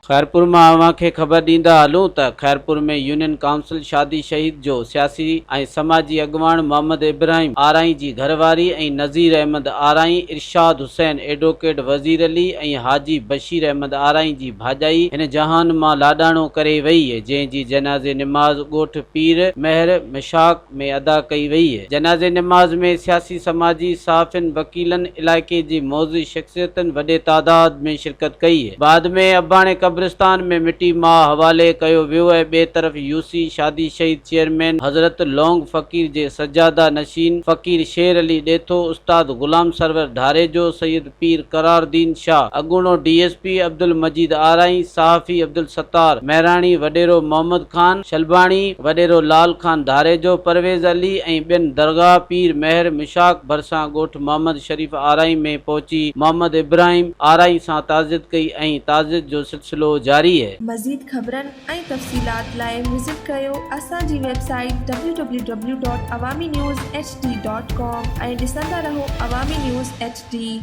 خيرپور مان اوهان کي خبر ڏيندا هلون ته خيرپور ۾ يونين ڪائونسل شادي شهيد جو سياسي ۽ سماجي اڳواڻ محمد ابراهيم آرائين جي گهرواري ۽ نذير احمد آرائين، ارشاد حسين، ايڊووڪيٽ وزير علي ۽ حاجي بشير احمد آرائين جي ڀاڄائي هن جهان مان لاڏاڻو ڪري وئي، جنهن جي جنازي نماز ڳوٺ پير مهر مشاق ۾ ادا ڪئي وئي. جنازي نماز ۾ سياسي سماجي، صحافين، وڪيلن، علائقي جي معزز شخصيتن وڏي تعداد ۾ شرڪت ڪئي. بعد ۾ اباڻي قبرستان ۾ مٽي ماء حوالي ڪيو ويو ۽ ٻئي طرف يوسي شادي شهيد چيئرمين حضرت لونگ فقير جي سجاده نشين فقير شير علي ڏيٿو، استاد غلام سرور ڌاريجو، سيد پير قرار دين شاهه، اڳوڻو ڊي ايس پي عبدالمجيد آرائين، صحافي عبدالستار مهراڻي، وڏيرو محمد خان شلباڻي، وڏيرو لال خان ڌاريجو، پرويز علي ۽ ٻين درگاهه پير مهر مشاق ڀرسان ڳوٺ محمد شريف آرائين ۾ پهچي محمد ابراهيم آرائين سان تعزيت ڪئي ۽ تعزيت جو سلسلو جاري. مزيد خبرن ۽ تفصيلات لاء وزٽ ڪريو اسان جي website W W W dot Awami news H D dot com ۽ ڏسندا رهو عوامي نيوز ايڇ ڊي.